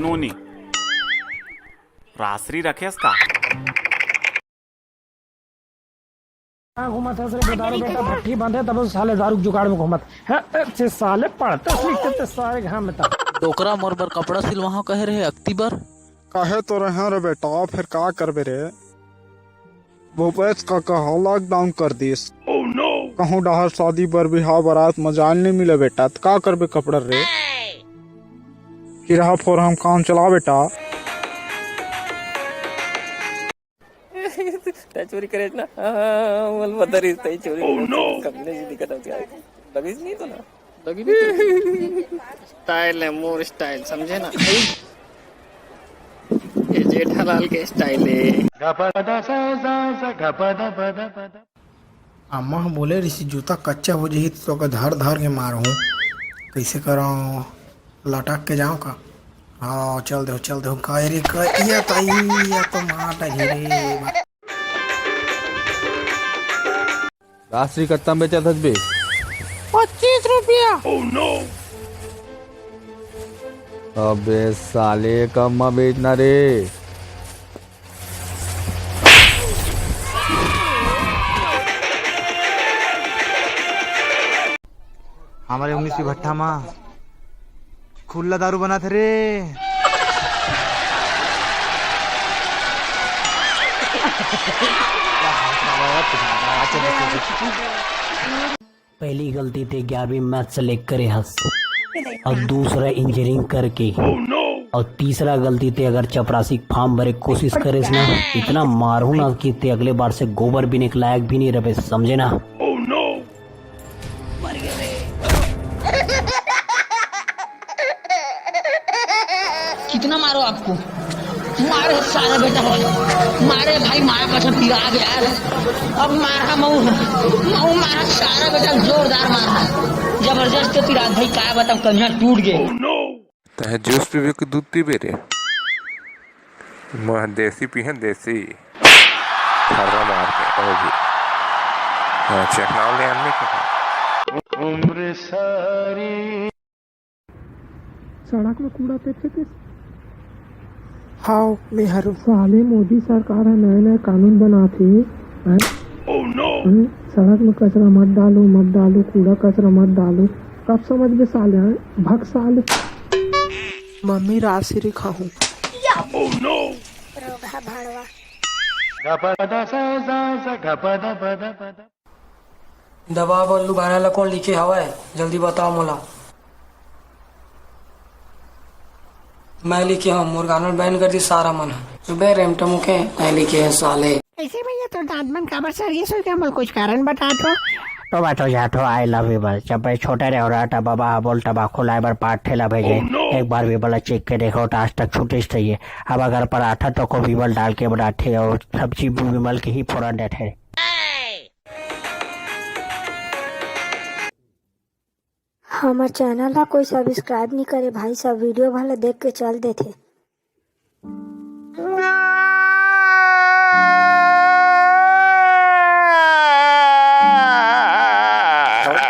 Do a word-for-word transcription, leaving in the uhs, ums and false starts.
नोनी, रासरी रखेस का? कहाँ घूमत हस रे बेदारू बेटा? भट्ठी बंद हे, तब साले दारू के जुगाड़ में घूमत हे। ए, से साले पढ़ते लिखते ते सारे घाम में ता। डोकरा मोर बर कपड़ा सिलवाहो कहे रहे अक्ति बर। कहे तो रहे रे बेटा, फिर का करबे रे? भूपेश काका ह लॉकडाउन कर दिस। कहूँ डहर शादी बर बिहाव बारात म जाए ल नइ मिले बेटा, त का करबे कपड़ा रे? किरहा फोरहा म काम चला बेटा। तै चोरी करे ना? हाँ, हाँ, हाँ, बोल, बता रही, तै चोरी करे। कमीने जी दिखत हो क्या? लगी नहीं तो ना? लगी नहीं तो? स्टाइल है, मोर स्टाइल, समझे ना? ये जेठालाल के स्टाइल है। अम्मा ह बोले रिहिस, "जूता कच्चा हो जही, त तोके धर धर के मारहूँ।" कइसे करंव? लटक के जांव का? हाँ, चल देहूँ, चल देहूँ। का रे, का, या त, या तो मार डारही रे। रासरी कत्ता म बेचत हस बे? पच्चीस रुपया। अबे साले, कम म बेचना रे। हमर उंगली से भट्ठा म खुल्ला दारू बनाथे रे। पहली गलती ते ग्यारहवीं मैथ select करे हस, अउ दूसरा इंजीनियरिंग करके, अउ तीसरा गलती ते अगर चपरासी के form भरे के कोशिश करेस ना, इतना मारहूँ ना कि ते अगले बार से गोबर बीने के लायक भी नहीं रहे, समझे ना? कितना मारो आपको? मारे सारा बेटा, मारे भाई, मारा कसम पिरा गया है। अब मारा मऊ, मऊ मारा सारा बेटा, जोरदार मारा, जबरदस्त पिरा भाई, का बताऊं, कन्हा टूट गए। तहे जूस पीबे कि दूध पीबे रे? मैं देसी पीहे, देसी। थर्रा मार के, ओ भी। हाँ, चखना ले आने के। सड़क में कूड़ा फेंक फेंक के। हाव, मैं हरो। साले मोदी सरकार ह नया नया कानून बनाथे, हैं? हैं? सड़क में कचरा मत डालो, मत डालो, कूड़ा कचरा मत डालो। कब समझबे साले, हैं? भग साले। मम्मी रासरी खाहूं। रोगहा भाड़वा। दबा बल्लू गाना ला कोन लिखे हवय? जल्दी बताओ मोला। मैं लिखे हूँ, मोर गाना ban कर दी सारा मन ह। सुबह रेमटमू के मैं लिखे हैं साले। ऐसे भैया तो दांत मन काबर सर ये सोच के हमल कुछ कारण बता दो। तो बात हो जात हो, आई लव यू बस। जब मैं छोटा रहे रहा था, बाबा हा बोल तबाकू लाए बर पाँच ठेला भेजे। एक बार भी बोला चेक के देखो तो आज तक छूटिस रहिए। अब अगर पराठा तो को विमल डाल के बनाथे और सब्जी भी विमल के ही फोरन देथे। हमर चैनल ला कोई सब्सक्राइब नई करे भाई, सब वीडियो भला देख के चल देथे।